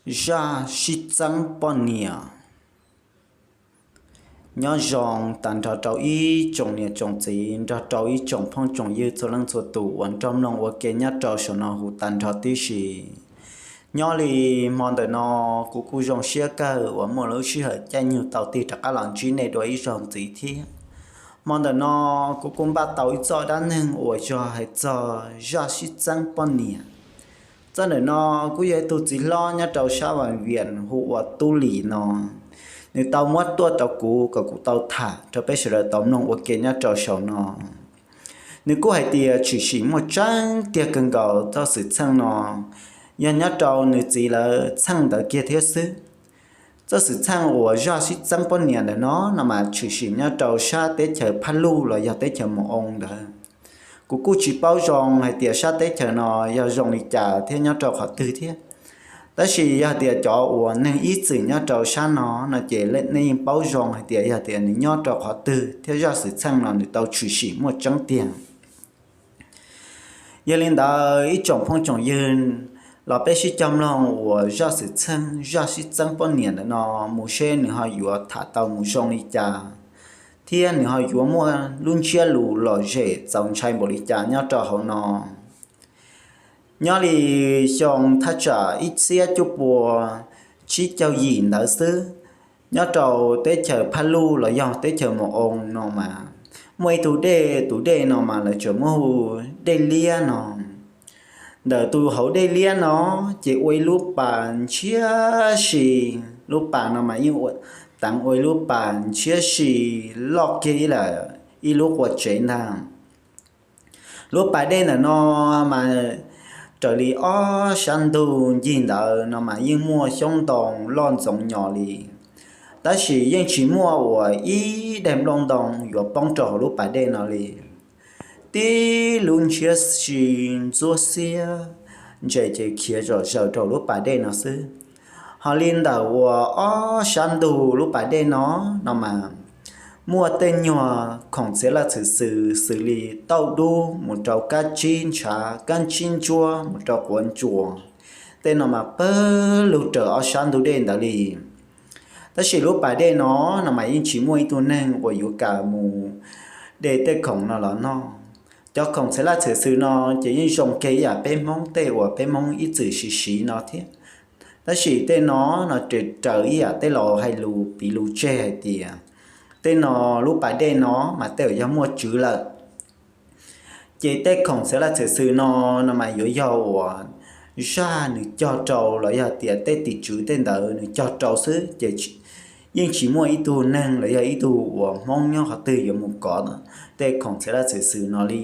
Zaj sib txeeb poj niam. Nyob zoo tag nrho rau ib tsoom niam tsoom txiv nrog rau ib tsoom phooj tsoom ywg txhua leej txhua tus uas nrog mloog ua ke nyob rau saum no huv tag nrho tib si. Nyob li hmo ntawm no, kuv kuj zoo siab kawg uas muaj lub sij hawm caij nyoog tau tig rov qab los ntsib nej dua ib zaug ntxiv thiab. Hmo ntawm no, kuv kuj npaj tau ib txoj dab neeg uas yog hais txog zaj sib txeeb poj niam. Txoj ntawm no kuj yog ib tug txiv hlob nyob rau sab Vaj Viam hu ua Tub Lis no, nws tau muab tuaj rau kuv kom kuv tau tham rau peb sawv daws tau mloog ua ke nyob rau saum no. Nws kuj hais tias tshwm sim muaj tseeb tiag kawg nkaus txoj xwm txheej no, yog nyob rau nws txiv lawv txheej ntawd kiag thiab xwb. Txoj xwm txheej uas zaj sib txeeb poj niam ntawm no no mas tshwm sim nyob rau sab teb chaws Phaj Luj los yog teb chaws Mus Oo ntawd. Kuv kuj tsis paub zoo hais tias sab teb chaws no yog zoo li cas thiab nyob rau qhov twg thiab. Tab sis yog tias cov uas neeg ib txwm nyob rau sab no no ces nej yeej paub zoo hais tias yog tias nws nyob rau qhov twg thiab zaj xwm txheej no nws tau tshwm sim muaj tseeb tiag. Yog li ntawd ib tsoom phooj tsoom ywg, los peb sib cog mloog uas zaj xwm txheej zaj sib txeeb poj niam ntawm no mus seb nws ho yuav tham tau mus zoo li cas, thiab nws ho yuav muaj lub ntsiab lus lom zem txaus ntshai npaum li cas nyob rau hauv no. Nyob li xyoo thaj tsam ib txhiab cuaj pua tsib caug yim ntawd xwb, nyob rau teb chaws Phaj Luj los yog teb chaws Mus Oo no mas muaj ib tug dej, tus dej no mas lawv tseem muab hu dej liab no. Ntawm tus hauv dej liab no ces ua ib lub pas ntshiab si, lub pas no mas yeej teev ua ib lub pas ntshiab si loj kiag ib lub qua tsev ntag. Lub pas dej ntawm no mas raws li ob sab ntug ncig ntawd no mas yeej muaj xyoob ntoo loj ntxoov nyos li, tab sis yeej tsis muaj uas ib daim nplooj ntoo yuav poob rau hauv lub pas dej no li. Tib lub ntshiab si ntxuab xiab ntses ces khiav zom zaws rau lub pas dej no xwb. Ho li ntawm uas ob sab ntug lub pas dej no no mas muaj tej nyuag khoom txhiab laj txhwm xws xws li tauj dub mus rau kab tsib ntshav, kab tsib ntsuab mus rau quav ntsuas, tej no mas pawg lug raws ob sab ntug dej ntawd li. Tab sis lub pas dej no no mas yeej tsis muaj ib tug neeg uas yuav kam mus de tej khoom no los noj. Cov khoom txhiab laj txhwm xws no ces yeej zoo kiag ib yam peb Hmoob tej uas peb Hmoob ib txwm siv siv no thiab. Tab sis tej no no raws ib yam tej laus hais lus piv lus tseg hais tias tej no, lub pas dej no mas tej uas yog muaj tswv lawm. Ces tej khoom txhiab laj txhwm xws no no mas yuav yog uas zaj nws cog rau los yog tias tej tim tswv tej ntawd nws cog rau xwb ces yeej tsis muaj ib tug neeg los yog ib tug uas Hmoob nyob qhov twg yuav mus kov tej khoom txhiab laj txhwm xws no li.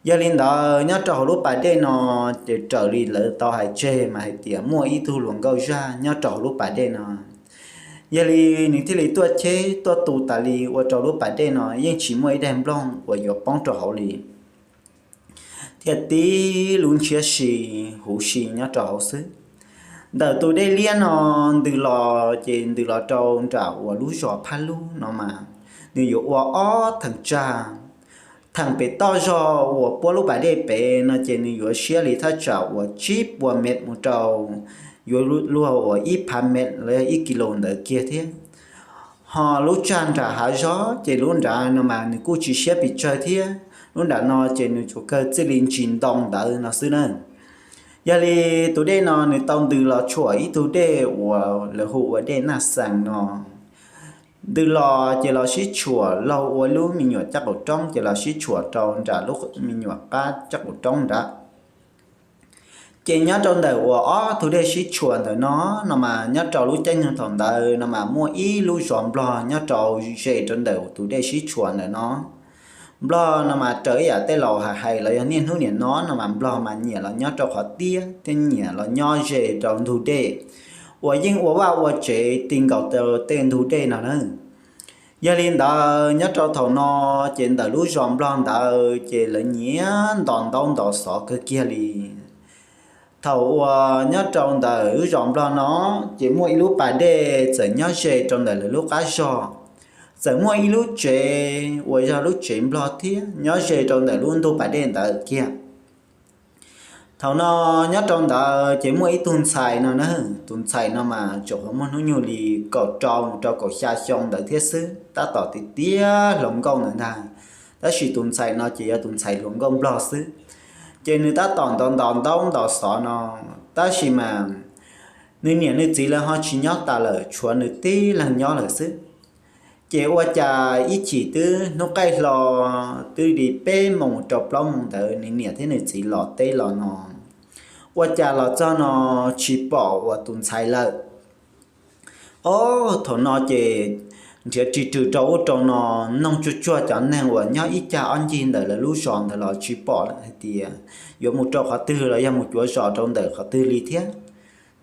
Yog li ntawd nyob rau hauv lub pas dej no ces raws li lawv tau hais tseg mas hais tias muaj ib tug hluas nkauj zaj nyob rau hauv lub pas dej no. Yog li nws thiaj li tuaj cheb tuaj tu tas li ua rau lub pas dej no yeej tsis muaj ib daim nplooj uas yuav poob rau hauv li, thiaj tib lub ntshiab si huv si nyob rau hauv xwb. Ntawm tus dej liab no ntws los ces ntws los rau nram uas lub zos Phaj Lub no mas nws yuav ua ob theem tsag. Theem pem toj zog uas puab lub pas dej pem no ces nws yuav siab li thaj tsam uas tsib puas mev mus rau, yuav luag uas ib phav mev los yog ib kis lus ntawd kiag thiab. Ho lub tsag nram hav zog ces lub nrad no mas nws kuj tsis siab pes tsawg thiab, lub nrad no ces nws tsuas kawg txij li ntsis ntoo ntawd no xwb na. Yog li tus dej no nws tau ntws los tshuam ib tug dej uas lawv hu ua dej Naj Xees no. Ntws los ces los sib tshuam laug ua lub me nyuam caj qaum roob ces los sib tshuam rau nram lub me nyuam qab caj qaum roob nrad. Ces nyob rau ntawm uas ob tug dej sib tshuam ntawm no, no mas nyob rau lub caij nyoog thaum ntawd no mas muaj ib lub zos Nplog nyob rau ze rau ntawm tus dej sib tshuam ntawm no. Nplog no mas raws ib yam tej laus hais hais los yog niaj hnub niam no no mas Nplog mas nyiam los nyob rau qhov tiaj thiab nyiam los nyob ze rau ntug dej, uas yeej ua vaj ua tsev ti nkaus rau tej ntug dej no na. Yog li ntawd nyob rau thaum no ces ntawm lub zos Nplog ntawd ces lawv nyiam nto ntaub nto xov kawg kiag li. Thaum uas nyob rau ntawm lub zos Nplog no ces muaj ib lub pas dej txawm nyob ze rau ntawm lawv lub qab zog, txawm muaj ib lub tsev uas yog lub tsev Nplog thiab nyob ze rau ntawm lub ntug pas dej ntawd kiag. Thaum no nyob rau ntawd ces muaj ib tug ntxhais no na, tus ntxhais no mas tseem qhuav muaj hnub nyoog li kaum rau mus rau kaum xya xyoo ntawd thiab xwb, tab tom tiav tiav hluas nkauj ntawd ntag. Tab sis tus ntxhais no ces yog tus ntxhais hluas nkauj nplog xwb. Ces nws tab tom ntos ntos ntaub ntos xov no, tab sis mas nws niam nws txiv lawv ho tsis nyob tas lawm, tshuav nws tib leeg nyob lawm xwb. Ces ua cas ib chim twb hnub qaij hlo, twb li peb moos rau plaub moos ntawd nws niam thiab nws txiv los teb los no, ua cas los txog no tsis pom uas tus ntxhais lawm. Ob, thaum no ces nrhiav ris rws rau ub rau no, noog tsuag tsuag cov neeg uas nyob ib cag ob ncig ntawm lawv lub zos ntawd los tsis pom hais tias yuav mus rau qhov twg los yog mus cuav zos rau ntawm qhov twg li thiab.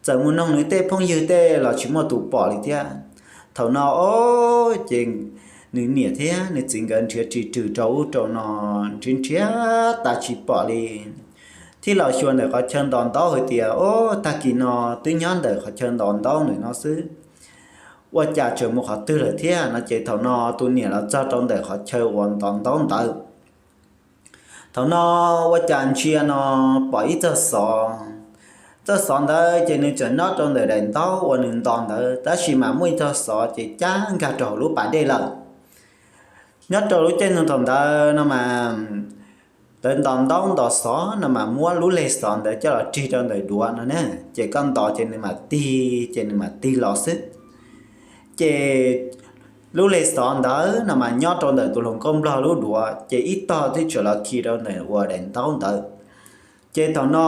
Txawm mus noog nws tej phooj ywg tej los tsis muaj tus pom li thiab. Thaum no ob, ces nws niam thiab nws txiv nkawd nrhiav ris rws rau ub rau no, nrhiav nrhiav tas tsis pom li. Thiab los xyuas ntawm qhov chaw ntos ntaub hais tias, ob, tag kis no twb nyob ntawm qhov chaw ntos ntaub ntawm no xwb, ua cas tseem mus qhov twg lawm thiab no. Ces thaum no tus niam los txog rau ntawm qhov chaw uas ntos ntaub ntawd. Thaum no ua cas ntsia no pom ib txoj xov. Txoj xov ntawd ces nws tseem nyob rau ntawm daim ntaub uas nws ntos ntawd, tab sis mas muaj ib txoj xov ces cab nkag rau hauv lub pas dej lawm. Nyob rau lub caij nyoog thaum ntawd no mas lawv ntos ntaub ntos xov no mas muab lub leg xov ntawd coj los rig rau ntawm duav no ne, ces koj ntos ces nws mam tig, ces nws mam tig los xwb. Ces lub leg xov ntawd no mas nyob rau ntawm tus hluas nkauj nplog lub duav, ces ib tog twb tseem los khi rau ntawm uas daim ntaub ntawd. Ces thaum no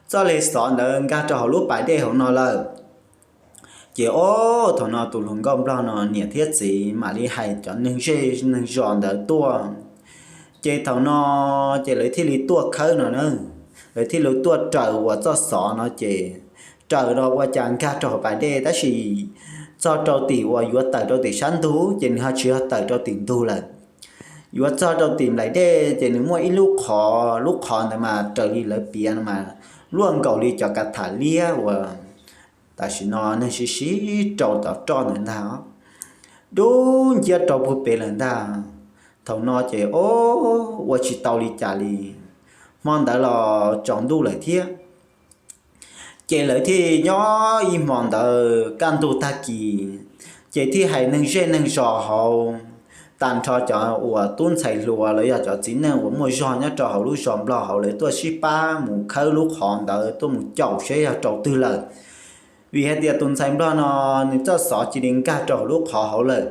txoj leg xov ntawd nkag rau hauv lub pas dej hauv no lawm. Ces ob, thaum no tus hluas nkauj nplog no niam thiab txiv mam li hais cov neeg zej neeg zos ntawd tuaj. Ces thaum no ces lawv thiaj li tuaj khawb no na. Lawv thiaj li tuaj raws uas txoj xov no ces raws no ua cas nkag rau hauv pas dej, tab sis txog rau tim uas yuav tawm rau tim sab ntug ces nws ho tsis yog tawm rau tim ntug lawm. Yuav txog rau tim nplaim dej ces nws muaj ib lub qhov, lub qhov ntawd mas raws li lawv piav no mas luaj nkaus li cov kav tham liab uas tam sim no neeg sib sib rau tom roj ntawd ntag. Dub nciab rau puag pem lawm ntag. Thaum no ces ob, ua tsis tau li cas li. Hmo ntawd los tsaus ntuj lawm thiab. Ces lawv thiaj nyob ib hmo ntawd kaj ntug tag kis, ces thiaj hais neeg zej neeg zos hauv, tag nrho cov uas tub ntxhais hluas los yog cov txiv neej uas muaj zog nyob rau hauv lub zos nplog hauv lawv tuaj sib pab mus khawb lub qhov ntawd tuaj mus caum seb yog rau twg lawm. Vim hais tias tus ntxhais nplog no nws txoj xov cia li nkag rau hauv lub qhov hauv lawm.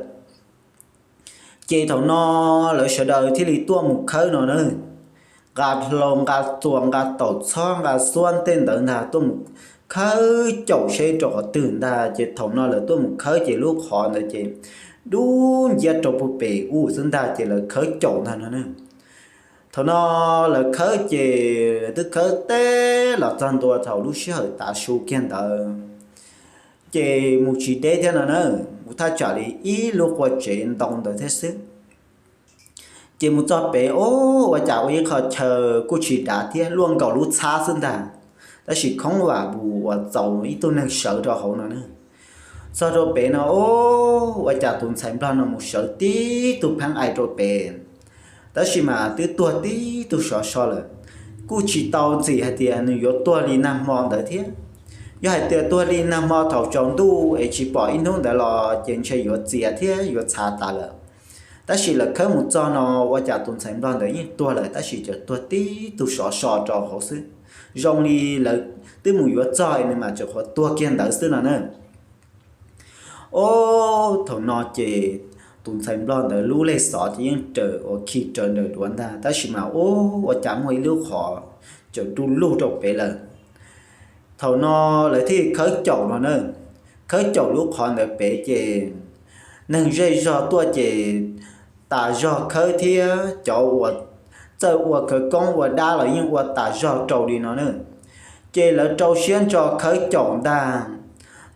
Ces thaum no lawv sawv daws thiaj li tuaj mus khawb no na, nqa hlau nqa txuas nqa taum txhob nqa xuab tej ntawd ntag tuaj mus khawb caum seb rau qhov twg ntag. Ces thaum no lawv tuaj mus khawb ces lub qhov ntawd ces dub nciab rau puag pem ub xwb ntag, ces lawv khawb caum ntag no na. Thaum no lawv khawb ces twb khawb teb los txog ntua thaum lub sij hawm tav su kiag ntawd, ces mus tsis deb thiab no na, mus thaj tsam li ib lub qua tsev ntoo ntawd thiab xwb. Ces mus txog pem, o, ua cas ua ib qho chaw kuj tsis dav thiab, luaj nkaus lub txhab xwb ntag, tab sis khoob vam vus uas txaus ib tug neeg sawv rau hauv no na. Txog rau pem no, o, ua cas tus ntxhais nplog no mus sawv tib tug pheeb ai rau pem, tab sis mas twb tuag tib tug sov so lawm. Kuj tsis tau ntxim hais tias nws yuav tuag li nag hmo ntawd thiab. Yog hais tias tuag li nag hmo thaum tsaus ntuj es tsis pom ib hnub ntawd los ces ntshe yuav txias thiab yuav txhav tas lawm. Tab sis lawv khawb mus txog no, ua cas tus ntxhais nplog ntawd yeej tuag lawm, tab sis tseem tuag tib tug sov so rau hauv xwb. Zoo li lawv twb mus yuav txog nws mas tseem qhuav tuag kiag ntawd xwb no na. O, thaum no ces tus ntxhais nplog ntawd lub lej xov ces yeej raws uas khi raws nraws duav ntag, tab sis mas, o, ua cas muaj ib lub qhov tseem du lug rau pem lawm. Thaum no lawv thiaj khawb caum no na, khawb caum lub qhov ntawd pem ces neeg zej zog tuaj ces tas zog khawb thiab cov uas txawj ua khawv koob ua dab los yeej ua tas zog rau li no na. Ces lawv rau siab ntso khawb caum ntag.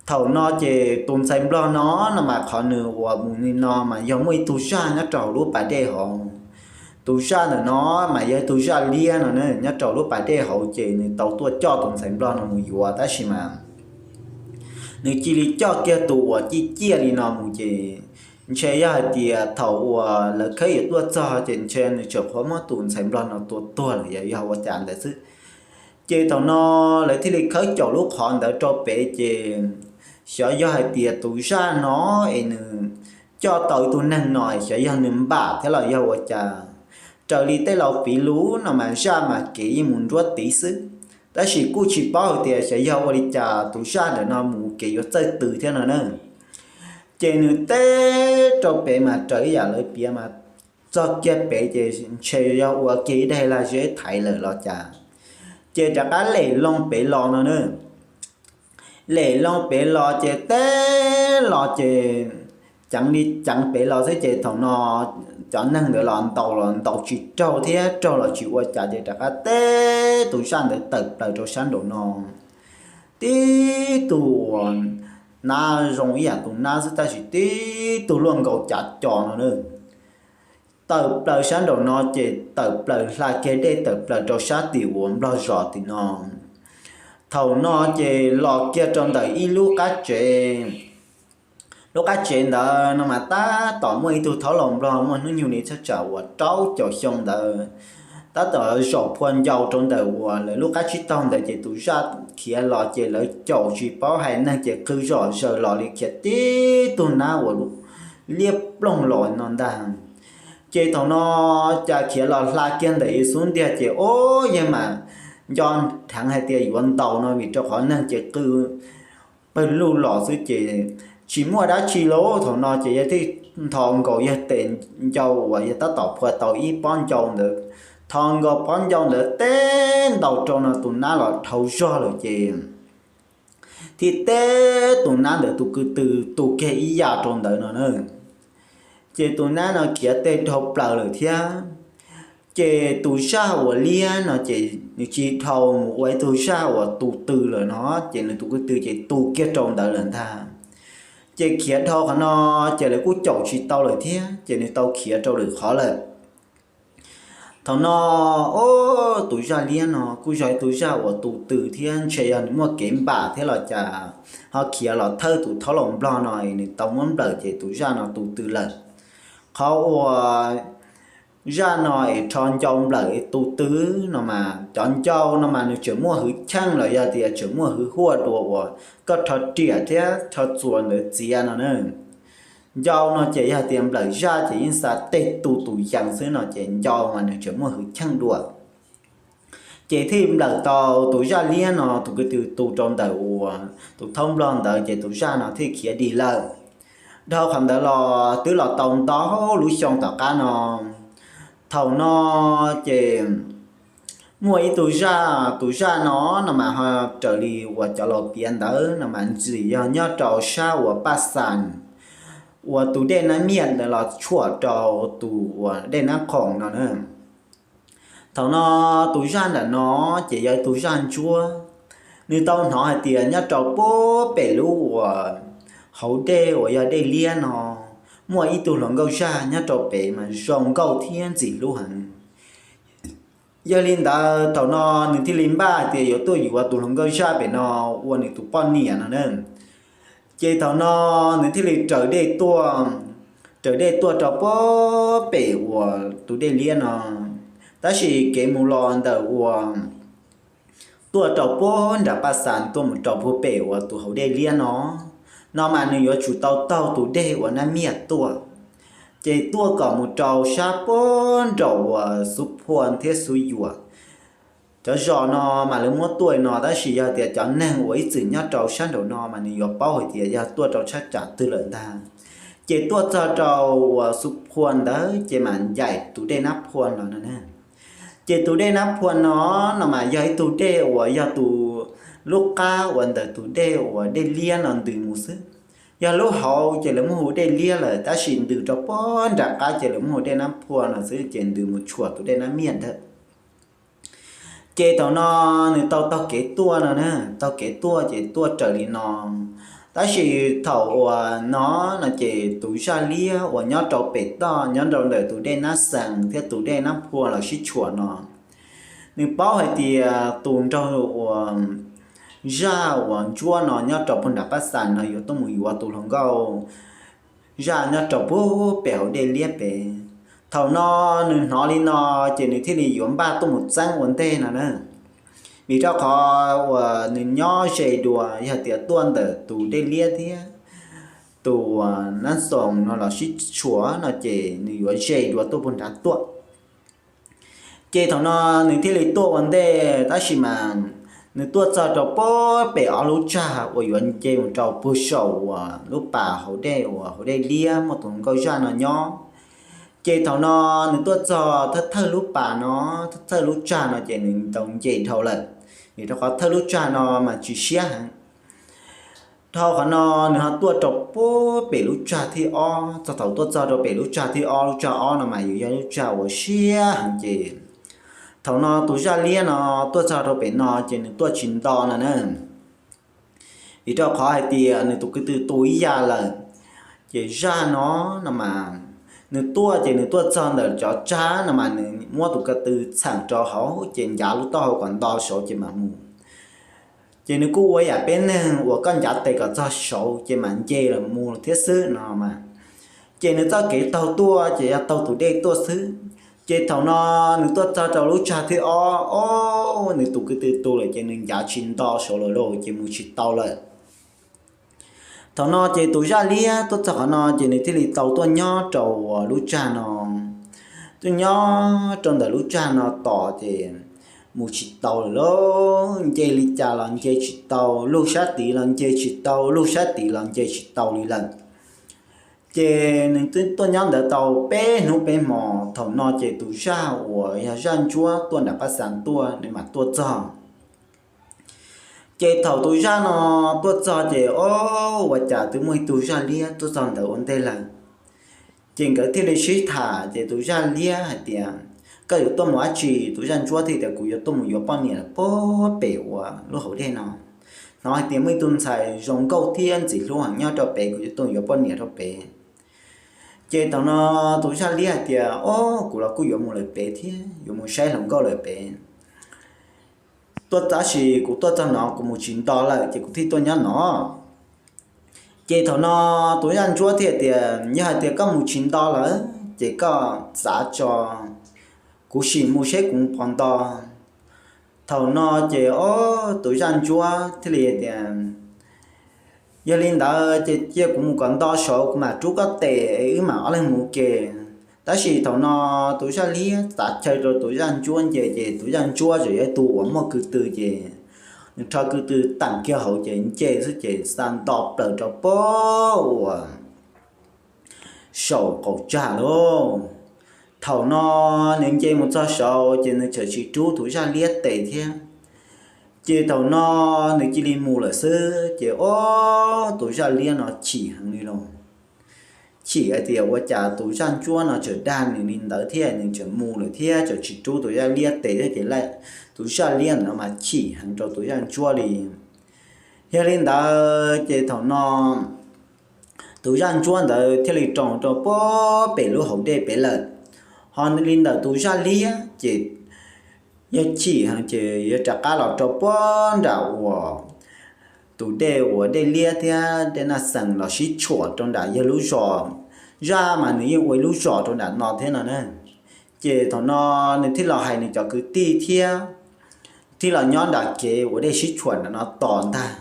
Thaum no ces tus ntxhais nplog no, no mas qhov nws uas mus li no mas yog muaj ib tug zaj nyob rau hauv lub pas dej hauv. Tus zaj ntawm no mas yog ib tug zaj liab no na, nyob rau lub pas dej hauv ces nws tau tuaj coj tus ntxhais nplog no mus yuav, tab sis mas nws cia li coj kiag tus uas ciaj ciaj li no mus ces ntshe yog hais tias thaum uas lawv khawb yuav tuaj txog ces ntshe nws tseem qhuav muab tus ntxhais nplog no tua tuag lawm yog ua cas ntawd xwb. Ces thaum no lawv thiaj li khawb caum lub qhov ntawd rau pem ces xyov yog hais tias tus zaj no es nws coj tau ib tug neeg no xyov yog nws npam thiab los yog ua cas. Raws li tej laus piv lus no mas zaj mas kev yeej mus nruab tiv xwb, tab sis kuj tsis paub hais tias xyov yog ua li cas tus zaj ntawm no mus kev yuav txawj tw thiab no na. Ces nws teb rau pem mas raws ib yam lawv piav mas txog kiag pem ces ntshe yog ua kiag ib daim lag zeb thaiv lawm los cas, ces rov qab lem loo pem los no na. Lem loo pem los ces teb los ces ceev li ceev pem los xwb ces thaum no cov neeg ntawd los ntaus los ntaus tsis raug thiab raug los tsis ua cas ces rov qab teb tus zaj ntawd tawm plaws rau sab nraum no. Tib tug uas nab zoo ib yam tus nab xwb tab sis tib tug luaj nkaus cav co no na. Tawm plaws sab nraum no ces tawm plaws hla kiag dej tawm plaws rau sab tim uas nplog zos tim no. Thaum no ces los kiag rau ntawm ib lub qab tsev. Lub qab tsev ntawd no mas tab tom muaj ib tug thaub laus nplog muaj hnub nyoog li thaj tsam uas rau caum xyoo ntawd, tab tom zaum phua ncau rau ntawm uas lawv lub qab tsib taug ntawd ces tus zaj khiav los ces lawv caum tsis paub hais neeg ces qw zom zaws los li khiav tib tug nab uas liab ploog los no ntag. Ces thaum no cas khiav los hla kiag ntawm ib xub ntiag ces ub yawg mas nco dheev hais tias yuav ntaus no vim rau qhov neeg ces qw pawg lug los xwb ces tsis muaj dab tsi lauj. Thaum no ces yawg thiaj ntho nkaus yawg tes ncau uas yawg tab tom phua tau ib pob ncau ntawd, tho nkaus pob ncau ntawd teb ntaus rau no tus nab los dhau zog lawm ces thiaj teb tus nab ntawd tus kwv tw tu kiag ib yam rau ntawd no na. Ces tus nab no khiav tej dhau plaws lawm thiab. Ces tus zaj uas liab no ces nws tsis dhau mus ua ib tug zaj uas tus tw lawm no, ces nws tus kwv tw ces tu kiag rau ntawd lawm ntag. Ces khiav dhau qhov no ces lawv kuj caum tsis tau lawm thiab ces nws tau khiav rau lwm qhov lawm. Thaum no, o, tus zaj liab no kuj yog ib tug zaj uas tus tw thiab ntshe yog nws muaj kev npam thiab los cas ho khiav los thawj tus thaub laus nplog no es nws tau muab nplawm ces tus zaj no tus tw lawm. Qhov uas zaj no es rho ncau nplawm es tus tw no mas cov ncau no mas nws tseem muaj hwv cheej los yog tias tseem muaj hwv huaj dua uas koj rho riam thiab rho txuas ntawd txiav no na. Ncau no ces yog tias nplawm zaj ces yeej xa tej tu tus yees xwb no ces ncau mas nws tseem muaj hwv cheej dua. Ces thiaj nplawm tau tus zaj liab no tus kwv tw tu rau ntawm uas tus thaub nplog ntawd ces tus zaj no thiaj khiav dim lawm. Dhau qhov ntawd los twb los tau ntau lub xyoo tom qab no. Thaum no ces muaj ib tug zaj, tus zaj no no mas ho raws li uas cov laus piav ntawd no mas ntxim yog nyob rau sab uas Paj Xas uas tus dej Nab Miaj ntawd los tshuam rau tus uas dej Nab Khoom no na. Thaum no tus zaj ntawm no ces yog ib tug zaj ntsuab. Nws tau hnov hais tias nyob rau puag pem lub uas hauv dej uas yog dej liab no muaj ib tug hluas nkauj zaj nyob rau pem mas zoo nkauj thiab ntxim hlub heev. Yog li ntawd thaum no nws thiaj li npaj hais tias yuav tuaj yuav tus hluas nkauj zaj pem no ua nws tus poj niam no na. Ces thaum no nws thiaj li raws dej tuaj, raws dej tuaj rau puag pem uas tus dej liab no. Tab sis kev mus los ntawm uas tuaj rau puag nram Paj Xas tuaj mus rau puag pem uas tus hauv dej liab no, no mas nws yuav tsum tau taug tus dej uas Nab Miaj tuaj. Ces tuaj kom mus rau sab puag nraum uas Xub Phua thiab Xub Yuam. Cov zos no mas lawv muab tuaj no tab sis yog tias cov neeg uas ib txwm nyob rau sab nraum no mas nws yuav paub hais tias yog tuaj rau sab tsam twg lawm ntag. Ces tuaj txog rau uas Xub Phua ntawd ces mas ncaim tus dej Nab Phua no no na. Ces tus dej Nab Phua no, no mas yog ib tug dej uas yog tus lub qab uas ntawm tus dej uas dej liab no ntws mus xwb. Yog lub hauv ces lawv muab hu dej liab lawm tab sis ntws rau puag nram qab ces lawv muab hu dej Nab Phua no xwb ces ntws mus tshuam tus dej Nab Miaj ntawd. Ces thaum no nws tau taug kev tuaj no na, taug kev tuaj ces tuaj raws li no. Tab sis thaum uas no, no ces tus zaj liab uas nyob rau pem toj nyob rau ntawm tus dej Nab Xees thiab tus dej Nab Phua los sib tshuam no, nws paub hais tias tus nraug uas zaj uas ntsuab no nyob rau puag nram Paj Xas no yuav tuaj mus yuav tus hluas nkauj zaj nyob rau puag pem hauv dej liab pem. Thaum no nws hnov li no ces nws thiaj li yuav npaj tuaj mus txeeb ua ntej no na. Vim rau qhov uas nws nyob ze dua, yog tias tuaj ntawm tus dej liab thiab tus uas nab xoos no los sib tshuam no ces nws yuav ze dua tuaj puag nrad tuaj. Ces thaum no nws thiaj li tuaj ua ntej, tab sis mas nws tuaj txog rau puag pem ob lub tsag uas yuav nce mus rau puag saum uas lub pas hauv dej uas hauv dej liab muaj tus nkauj zaj no nyob. Ces thaum no nws tuaj txog thawj thawj lub pas no, thawj thawj lub tsag no ces nws tau nce dhau lawm, vim rau qhov thawj lub tsag no mas tsis siab heev. Dhau qhov no nws ho tuaj rau puag pem lub tsag thib ob, txog thaum tuaj txog rau pem lub tsag thib ob, lub tsag ob no mas yuav yog lub tsag uas siab heev ces thaum no tus zaj liab no tuaj txog rau pem no ces nws tuaj tsis nto no na. Vim rau qhov hais tias nws tus ko tw tu ib yam lawm. Ces zaj no no mas nws tuaj ces nws tuaj txog ntawm cov tsag no mas nws muab tus ko tw txheem rau hauv ces ncav lub taub hau kom nto saud ces mam mus. Ces nws kuj ua yam peb neeg uas koj ncav tes kom txog saud ces mam nce los mus thiab xwb no mas. Ces nws txoj kev taug tuaj ces yog taug tus dej tuaj xwb. Ces thaum no nws tuaj txog rau lub tsag thib ob, o, nws tus ko tw tu lawm ces nws ncav tsis nto saud lawm lauj, ces mus tsis tau lawm. Thaum no ces tus zaj liab tuaj txog qhov no ces nws thiaj li tau tuaj nyob rau lub tsag no. Tuaj nyob rau ntawm lub tsag no tos ces mus tsis tau lawm lauj, nce li cas los nce tsis tau, lug sab tid los nce tsis tau, lug sab tid los nce tsis tau li lawm. Ces nws twb tuaj nyob ntawd tau peb hnub peb hmo, thaum no ces tus zaj uas yog zaj ntsuab tuaj nram paj xas tuaj nws mam tuaj txog. Ces thaum tus zaj no tuaj txog ces, o, ua cas twb muaj ib tug zaj liab tuaj txog ntawd ua ntej lawm. Ces nkawd thiaj li sib tham ces tus zaj liab hais tias, koj yuav tuaj mus dab tsi? Tus zaj ntsuab thiaj tias, kuv yuav tuaj mus yuav poj niam lawm puag pem uas lub hauv dej no. Hnov hais tias muaj ib tug ntxhais zoo nkauj thiab ntxim hlub heev nyob rau pem, kuv yuav tuaj mus yuav poj niam rau pem. Ces thaum no tus zaj liab hais tias, o, kuv los kuj yuav mus lawm pem thiab, yuav mus saib hluas nkauj lawm pem. Tuaj tab sis kuv tuaj txog no kuv mus tsis nto lawm ces kuv thiaj tuaj nyob no. Ces thaum no tus zaj ntsuab thiaj tias, yog hais tias koj mus tsis nto lawm ces koj txav tso, kuv sim mus seb kuv puas nto. Thaum no ces, o, tus zaj ntsuab thiaj li tias, yog li ntawd ces cia kuv mus kom nto saud kuv mam rub koj tes es wb mam ob leeg mus ke. Tab sis thaum no tus zaj liab txav chaw rau tus zaj ntsuab nce ces tus zaj ntsuab tseem yog tus uas muaj ko tw ces nws rho ko tw teem kiag hauv ces nce xwb ces xa nto plaws rau puag uas saum qaum tsag lauj. Thaum no nws nce mus txog saud ces nws tseem tsis rub tus zaj liab tes thiab. Ces thaum no nws cia li mus lawm xwb ces, o, tus zaj liab no chim heev li lauj. Chim hais tias ua cas tus zaj ntsuab no tseem dag nws li ntawd thiab nws tseem mus lawm thiab tseem tsis rub tus zaj liab tes thiab ces tus zaj liab ntawd mas chim heev rau tus zaj ntsuab li. Yog li ntawd ces thaum no tus zaj ntsuab ntawd thiaj li rau rau puag pem lub hauv dej pem lawm. Ho li ntawm tus zaj liab ces yog chim heev ces yuav rov qab los rau puag nram uas tus dej uas dej liab thiab dej naj xees los sib tshuam rau nram yawg lub zos. Zaj mas nws yeej ua ib lub zos rau nram no thiab no na. Ces thaum no nws thiaj los hais nws cov kwv tij thiab thiaj los nyob nram kev uas dej sib tshuam nram no tos ntag.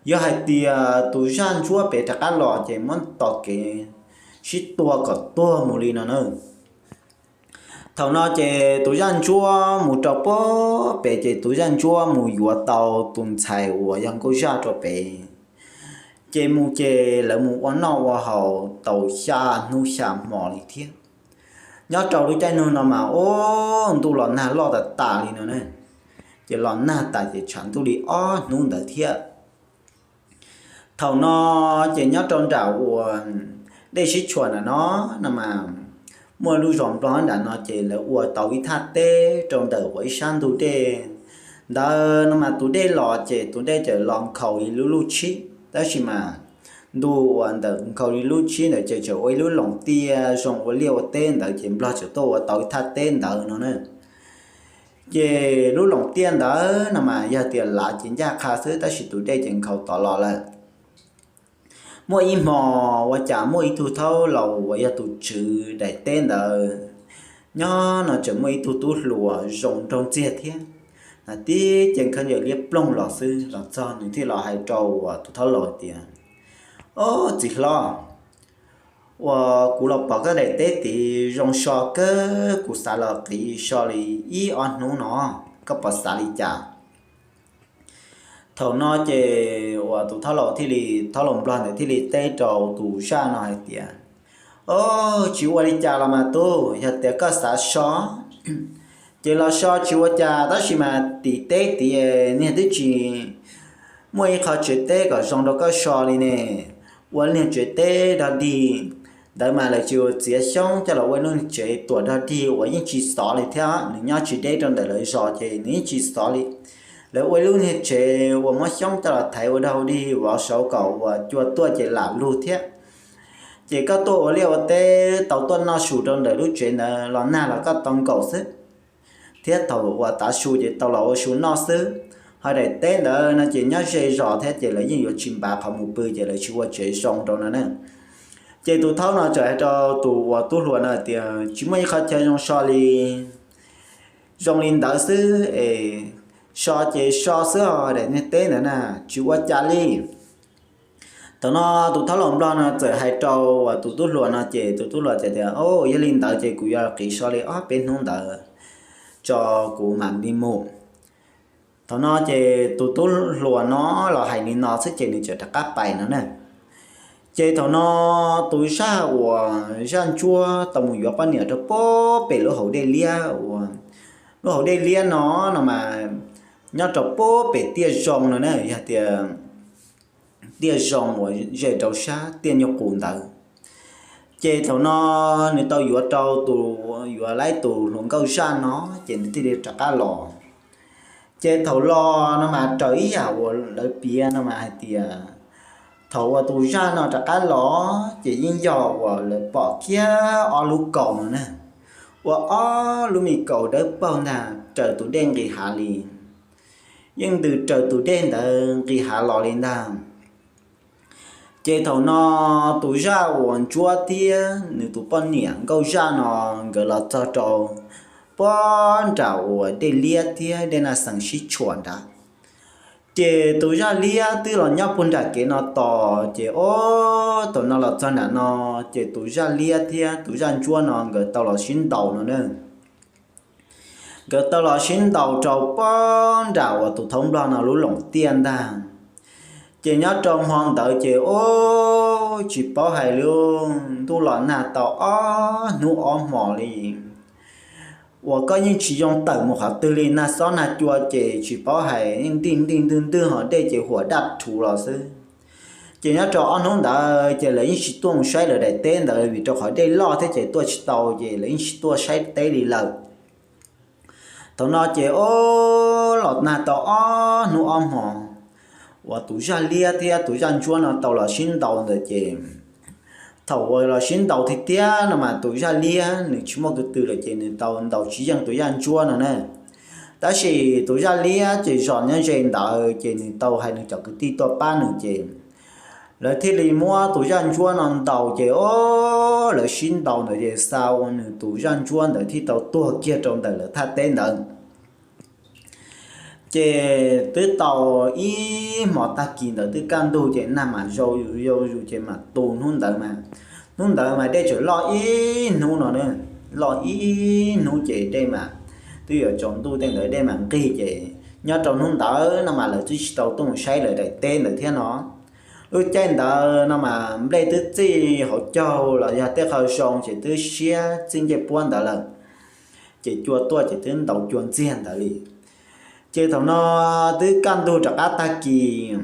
Yog hais tias tus zaj ntsuab pem rov qab los ces muab tos kev sib tua kom tuag mus li no na. Thaum no ces tus zaj ntsuab mus rau puag pem ces tus zaj ntsuab mus yuav tau tus ntxhais uas yog nkauj zaj rau pem. Ces mus ces lawv mus ua noj ua haus tau xya hnub xya hmo li thiab. Nyob rau lub caij nug no mas, o, ntuj los nag loj tas tas li no na. Ces los nag tas ces tshav ntuj li ob hnub ntawd thiab. Thaum no ces nyob rau nram uas dej sib tshuam nram no, no mas muaj lub zos Nplog nram no ces lawv ua tau ib thaj teb rau ntawm uas ib sab ntug dej ntawd no mas tus dej los ces tus dej txawm los nkhaus li lub lub tshib, tab sis mas ntu uas ntawm nkhaus li lub tshib ntawd ces txawm ua ib lub loos tiaj zoo ua liaj ua teb ntawd ces Nplog txawm tuaj ua tau ib thaj teb ntawd no na. Ces lub loos tiaj ntawd no mas yog tias lav ces ncaj qha xwb, tab sis tus dej ces nkhaus tod los lawm. Muaj ib hmo ua cas muaj ib tug thaub laus uas yog tus tswv daim teb ntawd nyob no tseem muaj ib tug tub hluas zoo nraug ntxiag thiab. Nag tib ce khaub ncaws liab ploog los xwb los txog nws thiaj los hais rau uas tus thaub laus tias, Ob, txiv hlob, uas kuv los pom koj daim teb tid zoo so kawg, kuv xav los qiv so li ib ob hnub no, koj puas xav li cas? Thaum no ces uas tus thaub laus thiaj li, thaub laus nplog ntawd thiaj li teb rau tus zaj no hais tias, Ob, tsis ua li cas los mas tub, yog tias koj xav so ces los so tsis ua cas, tab sis mas tim teb tid niag twb tsis muaj ib qho tsev teb kom zoo rau koj so li ne. Ua niag tsev teb dog dig ntawd mas lawv tsis ua txiav xyoob coj los ua lub niag tsev tuam dog dig uas yeej tsis xov li thiab, nws nyob tsis deb rau ntawm lawv zos ces nws yeej tsis xov li. Lawv ua lub niag tsev uas muab xyoob coj los thaiv ua dog dig vov saud kom uas cua tuaj ces lam lug thiab. Ces koj tuaj ua liaj ua teb tau tuaj noj su rau ntawm lub tsev ntawd los nag los koj tau nkaum xwb. Thiab thaum uas tav su ces tau los ua su noj xwb. Ho daim teb ntawd no ces nyob ze zos thiab ces lawv yeej yuav tsis npav qhov mus pw ces lawv tsis ua tsev zoo rau no ne. Ces tus thaub no txawm hais rau tus uas tub hluas no tias, Tsis muaj ib qho chaw zoo so li, zoo li ntawd xwb es, so ces so xwb os, daim niag teb ntawd na tsis ua cas li. Thaum no tus thaub laus nplog no txawm hais rau uas tus tub hluas no ces tus tub hluas txawm tias, Au, yog li ntawd ces kuv yuav qiv so li ob peb hnub ntawd tso kuv mam li mus. Thaum no ces tus tub hluas no los hais li no xwb ces nws txawm rov qab pais no na. Ces thaum no tus zaj uas zaj ntsuab tau mus yuav poj niam rau puag pem lub hauv dej liab uas, lub hauv dej liab no, no mas nyob rau puag pem tiaj zoo no na, yog tias tiaj zoo uas ze rau sab tiaj nyuj qus ntawd. Ces thaum no nws tau yuav rau tus, yuav laib tus hluas nkauj zaj no, ces nws thiaj li rov qab los. Ces thaum los no mas raws ib yam uas lawv piav no mas hais tias, thaum uas tus zaj no rov qab los ces yeej yog uas lawv pom kiag ob lub kaus no na, ua ob lub me kaus dawb paug ntag raws tus dej nqis hav li, yeej ntws raws tus dej ntawd nqis hav los li ntag. Ces thaum no tus zaj uas ntsuab thiab nws tus poj niam nkauj zaj no nkawd los txog rau puag nram uas dej liab thiab dej naj xeem sib tshuam nrad. Ces tus zaj liab twb los nyob puag nram kev no tos, ces ob thaum no los txog nram no, ces tus zaj liab thiab tus zaj ntsuab no nkawd tau los sib ntaus no na. Nkawd tau los sib ntaus rau puag nram uas tus thaub nplog no lub loos tiaj ntag. Ces nyob rau hmo ntawd ces ob tsis paub hais li, ntuj los nag tau ob hnub ob hmos li uas koj yeej tsis yoo tawm mus qhov twg li, nag xob nag cua ces tsis paub hais, yeej ntig ntig ntwg ntwg ho dej ces huam daj rhuv los xwb. Ces nyob rau ob hnub ntawd ces lawv yeej tsis tuaj mus saib lawv daim teb ntawd vim rau qhov dej loj thiab ces tuaj tsis tau ces lawv yeej tsis tuaj saib teb li lawm. Thaum no ces ob los nag tau ob hnub ob hmos uas tus zaj liab thiab tus zaj ntsuab no tau los sib ntaus ntawd ces thaum uas los sib ntaus tiag tiag no mas tus zaj liab nws tsis muaj ko tw lawm ces nws tau ntaus tsis yeej tus zaj ntsuab no na. Tab sis tus zaj liab ces zos nyob ze ntawd ces nws tau hais nws cov kwv tij tuaj pab nws ces lawv thiaj li muab tus zaj ntsuab no ntaus ces ob lawv sib ntaus ntawd ces xa ua nws tus zaj ntsuab ntawd thiaj tau tuag kiag rau ntawm lawv thaj teb ntawd. Ces twb tau ib hmos tag kis ntawd twb kaj ntug ces nag mam zau zus zau zus ces mam tu hnub ntawd mas, hnub ntawd mas dej tseem loj ib hnub no, loj ib hnub ces dej mas twb yuav tsaus ntuj tej ntawd dej mam nqig ces nyob rau hnub ntawd no mas lawv twb tsis tau tuaj mus saib lawv daim teb ntawd thiab no. Lub caij ntawd no mas nplej twb txij hauv caug los yog tej qhov zoo ces twb siab txij ncej puab ntawd lawm, ces cua tuaj ces twb ntaus cua ntxiag ntawd li. Ces thaum no twb kaj ntug rov qab tag kis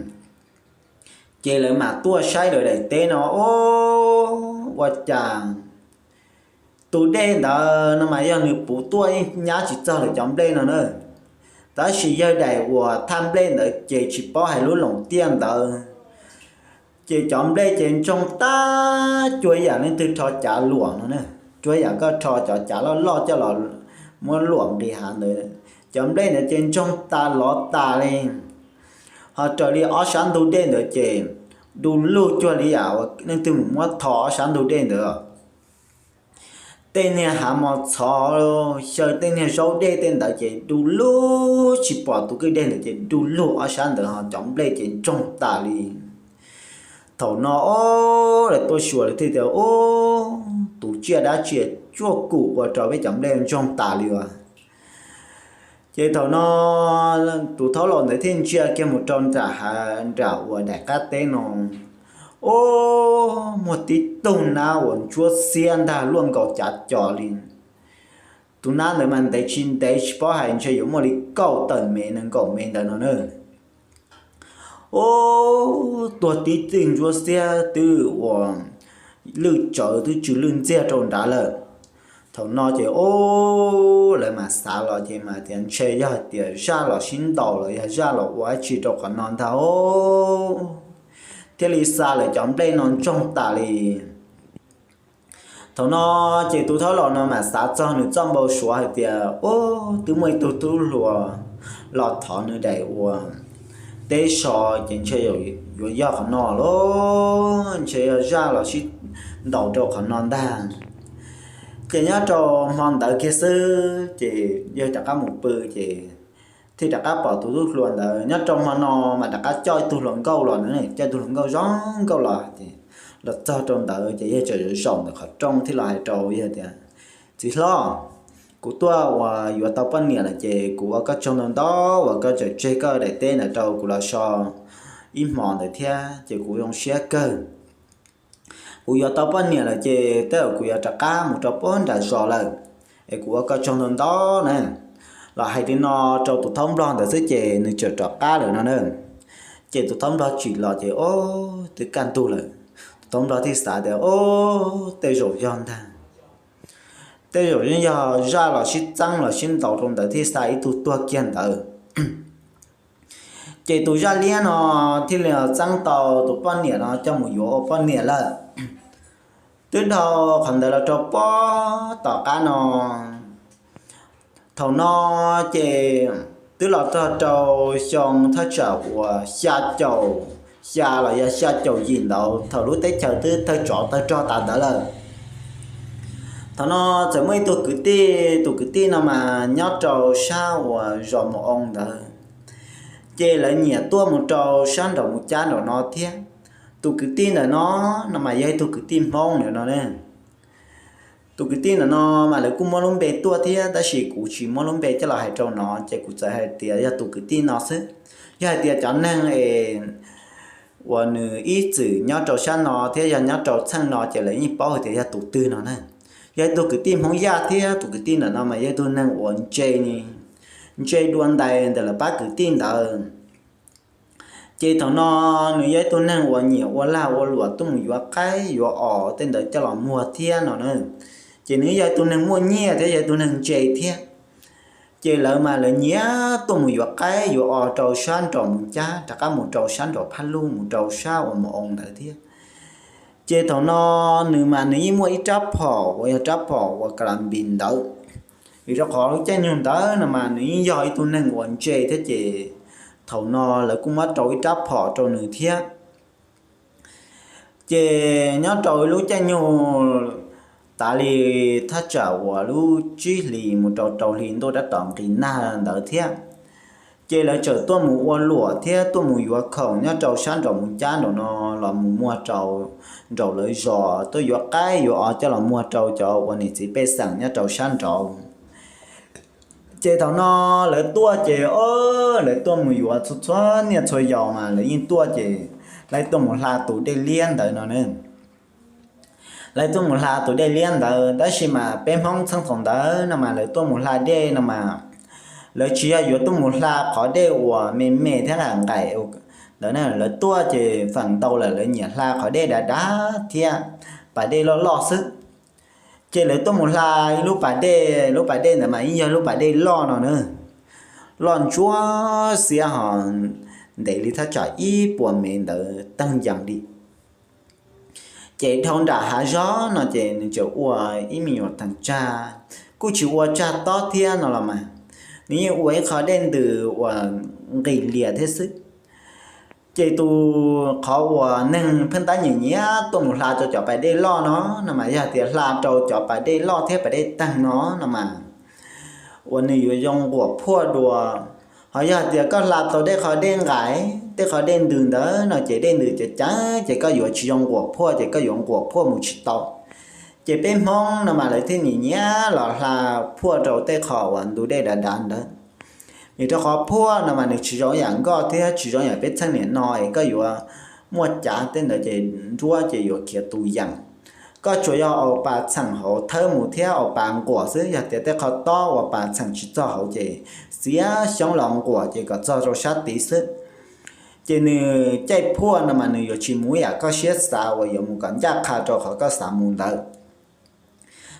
ces lawv mam tuaj saib lawv daim teb no, o, ua cas tus dej ntawd no mas yog nws puv tuaj yeej nyab tsis txog lawv cov nplej no na. Tab sis yawg daim uas thaj nplej ntawd ces tsis paub hais lub loos tiaj ntawd ces cov nplej ces ntsoog tag cuag yam leej twg rho cav luam no na, cuag yam koj rho cov cav loj loj coj los muab luam nqis hav ntawd, cov nplej ntawd ces ntsoog tas lov tas li. Ho raws li ob sab ntug dej ntawd ces du lug cuag li yam leej twg mus muab tho ob sab ntug dej ntawd. tej niag hav mos txhov, xyaw tej niag zaub dej tej ntawd ces du lug, tsis pom tus kwj deg ntawd ces du lug ob sab ntawd ho cov nplej ces ntsoog tas li. Thaum no ob lawv tuaj xyuas lawv thiaj tias, Ub, tus tsiaj dab tsi tsuaj kum ua rau peb cov nplej ntsoog tas li as? Ces thaum no tus thaub laus ntawd thiaj ntsia kiag mus rau nram hav nram uas daim qab teb no, ub, muaj tib tug nab uas ntsuab xiab ntag luaj nkaus cav co li. Tus nab ntawd mas ntev tsis ntev tsis paub hais ntshe yuav muaj li kaum tawm mev nees nkaum mev ntawd no na. Ub, tuag tib txij ntsuab xiab twb ua lwj tsawv twb tsw lwj ntxiag rau nrad lawm. Thaum no ces ub, lawv mam xav los ces mas tias ntshe yog tias zaj los sib ntaus los yog zaj los ua dab tsi rau qhov no ntag, thiaj li xa lawv cov nplej no ntsoog tas li. Thaum no ces tus thaub laus no mam xav txog nws txoj npau suav hais tias, Ub, twb muaj ib tug tub hluas los thov nws daim ua teb so, ces ntshe yuav yog qhov no los ntshe yog zaj los sib ntaus rau qhov no ntag. Ces nyob rau hmo ntawd kiag xwb ces yawg rov qab mus pw ces thiaj rov qab pom tus tub hluas ntawd. Nyob rau hmo no mas rov qab coj ib tug hluas nkauj los na, coj ib tug hluas nkauj zoo nkauj los ces los txog rau ntawd ces yawg txawm zaum ntawm qhov rooj thiaj los hais rau yawg tias, Txiv hlob, kuv tuaj uas yuav tau poj niam lawm ces kuv ua koj tsaug ntau ntau uas koj tseem tseg koj daim teb ntawd rau kuv los so ib hmos ntawd thiab ces kuv zoo siab kawg. Kuv yuav tau poj niam lawm ces tej zaum kuv yuav rov qab mus rau puag nram zos lawm, es kuv ua koj tsaug ntau ntau na. Los hais li no rau tus thaub nplog ntawd xwb ces nws txawm rov qab lawm no na. Ces tus thaub nplog tsim los ces ob twb kaj ntug lawm. Tus thaub nplog thiaj xav tias, Ob, tej zaum yog ntag, tej zaum yeej yog zaj los sib txeeb los sib ntaus rau ntawd thiaj xa ib tug tuag kiag ntawd. Ces tus zaj liab no thiaj li txeeb tau tus poj niam no coj mus yuav ua poj niam lawm. Twb dhau qhov ntawd los rau puag tom qab no, thaum no ces twb los txog rau xyoo thaj tsam uas xya caum xya los yog xya caum yim ntawd thaum lub teb chaws twb tawg tsov tawg rog tas ntawd lawm. Thaum no txawm muaj ib tug kwv tij, tus kwv tij no mas nyob rau sab uas zos Mus Oo ntawd, ces lawv nyiam tuaj mus rau sab nraum Mus Cab nraum no thiab. Tus kwv tij ntawm no, no mas yog ib tug kwv tij Hmoob ntawm no ne. Tus kwv tij ntawm no mas lawv kuj muab lub npe tuaj thiab tab sis kuv tsis muab lub npe coj los hais rau no ces kuv txawm hais tias yog tus kwv tij no xwb. Yog hais tias cov neeg es uas nws ib txwm nyob rau sab no thiab yog nyob rau txheej no ces lawv yeej paub hais tias yog tus twg no na. Yog ib tug kwv tij Hmoob Yaj thiab tus kwv tij ntawm no mas yog ib tug neeg uas ntse, ntse dua ntais ntawm lawv pab kwv tij ntawd. Ces thaum no nws yog ib tug neeg uas nyiam ua lag ua luam tuaj mus yuav qaib yuav os tej ntawd coj los muag thiab no na. Ces nws yog ib tug neeg muaj nyiaj thiab yog ib tug neeg ntse thiab. Ces lawv mas lawv nyiam tuaj mus yuav qaib yuav os rau sab nraum Mus Cab rov qab mus rau sab nraum Phaj Luj mus rau sab uas Mus Oo ntawd thiab. Ces thaum no nws mas nws yeej muaj ib rab phom uas yog rab phom uas ka la npis ntawd, vim rau qhov lub caij nyoog ntawd no mas nws yeej yog ib tug neeg uas ntse thiab ces thaum no lawv kuj muab rau ib rab phom rau nws thiab. Ces nyob rau lub caij nyoog tas li thaj tsam uas lub tsib hlis mus rau rau hli ntuj tab tom nqis nag ntawd thiab, ces lawv txawm tuaj mus ua luam thiab tuaj mus yuav khoom nyob rau sab nraum Mus Cab nraum no los mus muag rau nraum lawv zos, tuaj yuav qaib yuav os coj los muag rau cov uas niam txiv pej xeem nyob rau sab nraud. Ces thaum no lawv tuaj ces, o, lawv tuaj mus yuav txhua txhua niaj txhua yaus mas lawv yeej tuaj ces lawv tuaj mus hla tus dej liab ntawd no ne. Lawv tuaj mus hla tus dej liab ntawd tab sis mas peb Hmoob txheej thaum ntawd no mas lawv tuaj mus hla dej no mas lawv tsis yog yuav tuaj mus hla qhov dej uas me me thiab nqaim nqaim ntawd na, lawv tuaj ces feem ntau lawm lawv nyiam hla qhov dej dav dav thiab pas dej loj loj xwb. Ces lawv tuaj mus hla ib lub pas dej, lub pas dej ntawd mas yeej yog lub pas dej loj no na, loj ntsuab xiab ho ntev li thaj tsam ib puas mev ntawd teeg ncees li. Ces dhau nram hav zoov no ces nws txawm ua ib me nyuam theem tsag, kuj tsis ua tsag tob thiab no los mas, nws yeej ua ib qho dej ntws uas nqis lias thiab xwb. Ces tus qhov uas neeg pheej tab nyiam nyiam tuaj mus hla rau cov pas dej loj no, no mas yog tias hla rau cov pas dej loj thiab pas dej teeg no, no mas uas nws yuav zoo nquam phuaj dua. Ho yog tias koj hla tau tej qhov dej nqaim, tej qhov dej ntws ntawd no ces dej ntws ceev ceev ces koj yuav tsis zoo nquam phuaj, ces koj yuav nquam phuaj mus tsis tau. Ces peb Hmoob no mas lawv thiaj nyiam nyiam los hla phuaj rau tej qhov uas ntug dej dav dav ntawd. Vim rau qhov phuaj no mas nws tsis zoo yam nkoj thiab tsis zoo yam peb txheej niam no es koj yuav muaj cav tej ntawd ces nruab ces yuav khiav tus yeem. Koj tsuas yog ua pas txheem hauv thawb mus thiab ua pas nquam xwb, yog tias tej qhov tob uas pas txheem tsis txog hauv ces xiav xyoob los nquam ces kom txog rau sab tid xwb. Ces nws caij phuaj no mas nws yuav tsis mus yam koj siab xav uas yuav mus kom ncaj qha rau qhov koj xav mus ntawd.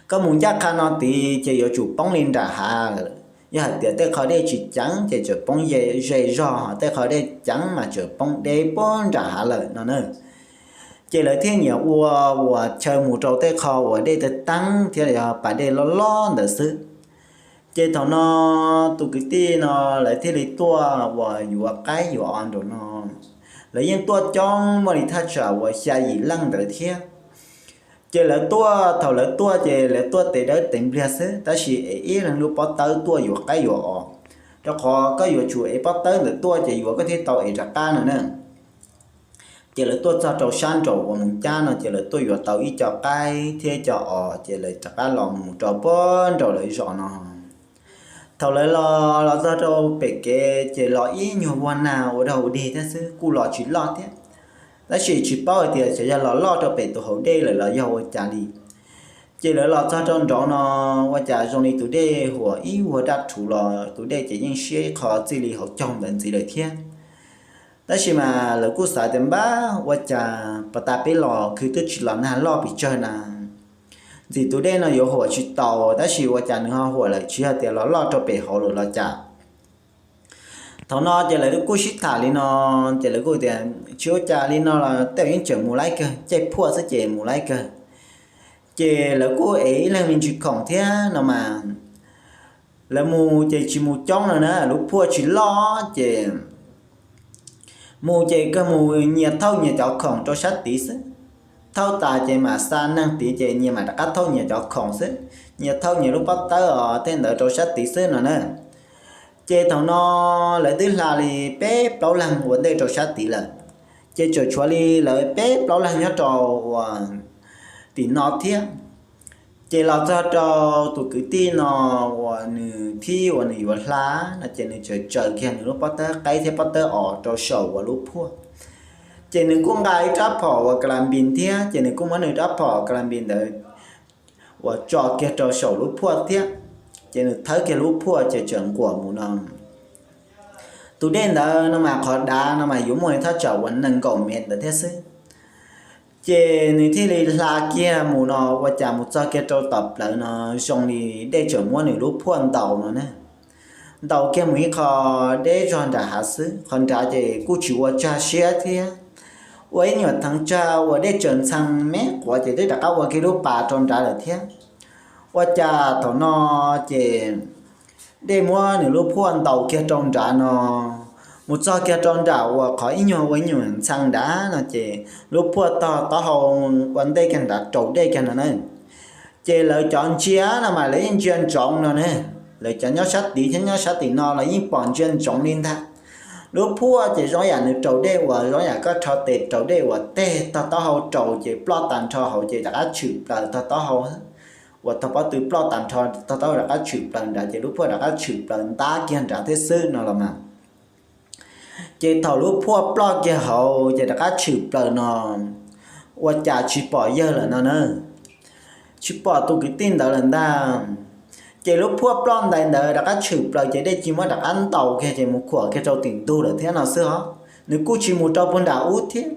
Koj mus ncaj qha no tid ces yuav tsum poob li nram hav lawm. Yog hais tias tej qhov dej tsis ceev ces tseem poob ze zog, tej qhov dej ceev mas tseem poob deb puag nram hav lawm no na. Ces lawv thiaj nyiam ua uas chaw mus rau tej qho uas dej teeb teeb thiab yog pas dej loj loj ntawd xwb. Ces thaum no tus kwv tij no lawv thiaj li tuaj uas yuav qaib yuav os nraum no. Lawv yeej tuaj coob muaj li thaj tsam uas xya yim leej ntawd thiab. Ces lawv tuaj, thaum lawv tuaj ces lawv tuaj tes dawb tes npliag xwb, tab sis es ib leeg lub pob tawb tuaj yuav qaib yuav os, rau qhov koj yuav tsum ev pob tawb ntawd tuaj ces yuav koj thiaj tau ev rov qab no na. Ces lawv tuaj txog rau sab nraum uas mus cab no ces lawv tuaj yuav tau ib co qaib thiab ib co os ces lawv rov qab los mus rau puag nraum lawv zos no. Thaum lawv los los txog rau pem kev ces los ib nyuag vuag nag ua dog ua dig thiab xwb, kuj los tsis loj thiab. Tab sis tsis paub hais tias xyov yog los loj rau pem tus hauv dej lawm los yog ua cas li. Ces lawv los txog rau nraud no, ua cas zoo li tus dej huam ib vuag daj rhuv los tus dej ces yeej siab ib qho txij li hauv caug ntawd ntxiv lawm thiab. Tab sis mas lawv kuj xav tias npab ua cas pas tas peb los khwv twb tsis los nag loj pes tsawg na, ntxim tus dej no yuav huam tsis tau, tab sis ua cas nws ho huam lawm tsis yog tias los loj rau pem hauv lawm los cas. Thaum no ces lawv kuj sib tham li no, ces lawv kuj tias tsis ua cas li no los tej zaum yeej tseem mus laib kawg, caij phuaj xwb ces mus laib kawg. Ces lawv kuj ev ib leeg me ntsis khoom thiab no mas, lawv mus ces tsis mus coob no na, lub phuaj tsis loj ces mus ces kawg mus nyias thauj nyias cov khoom rau sab tid xwb. Thauj tas ces mam xa neeg tid ces nyias mam rov qab thauj nyias cov khoom xwb, nyias thauj nyias lub pob tawb os tej ntawd rau sab tid xwb no na. Ces thaum no lawv twb hla li peb plaub leeg ua ntej rau sab tid lawm, ces tseem tshuav li lawv peb plaub leeg nyob rau uas tim no thiab. Ces los txog rau tus kwv tij no uas nws thib uas nws yuav hla no ces nws tseem tsaws kiag nws lub pob tawb qaib thiab pob tawb os rau saum uas lub phuaj. Ces nws kuj nqa ib rab phom uas ka la npis thiab, ces nws kuj muab nws rab phom ka la npis ntawd uas tso kiag rau saum lub phuaj thiab. Ces nws thawb kiag lub phuaj ces tseem nquam mus no. Tus dej ntawd no mas qhov dav no mas yuav muaj li thaj tsam uas nees nkaum mev ntawd thiab xwb. Ces nws thiaj li hla kiag mus no, ua cas mus txog kiag rau tom plawv no zoo li dej tseem muab nws lub phuaj ntaus no na. Ntaus kiag mus ib qho deb zog nram hav xwb, qhov nrad ces kuj tsis ua tsag siab thiab. Ua ib nyuag theev tsag uas dej tseem ntxhee me quav ces twb rov qab ua kiag lub pas rau nrad lawm thiab. Ua cas thaum no ces dej muab nws lub phuaj ntaus kiag rau nrad no, mus txog kiag rau nram uas qhov ib nyuag ua ib nyuag ntxhee nrad no ces lub phuaj tog taub hau ua ntej kiag nrad raus dej kiag no na. Ces lawv cov ntsia no mas lawv yeej ntsia ntsoov no ne. Lawv cov nyob sab tid thiab nyob sab tim no los yeej pom ntsia ntsoov li ntag. Lub phuaj ces zoo yam nws raus dej uas zoo yam koj rho tes raus dej uas tej tog taub hau raus ces ploj tag nrho hauv ces rov qab tshwm plaws tog taub hau, uas tog pob tw ploj tag nrho tog taub hau rov qab tshwm plaws nrad ces lub phuaj rov qab tshwm plaws ntab kiag nrad thiab xwb no los mas. Ces thaum lub phuaj ploj kiag hauv ces rov qab tshwm plaws no, ua cas tsis pom yawg lawm no na. Tsis pom tus kwv tij ntawd lawm ntag. Ces lub phuaj ploj ntais ntawd rov qab tshwm plaws ces dej ci muab rov qab ntaus kiag ces mus khuam kiag rau tim ntug lawm thiab no xwb os. Nws kuj tsis mus rau puag nram ub thiab.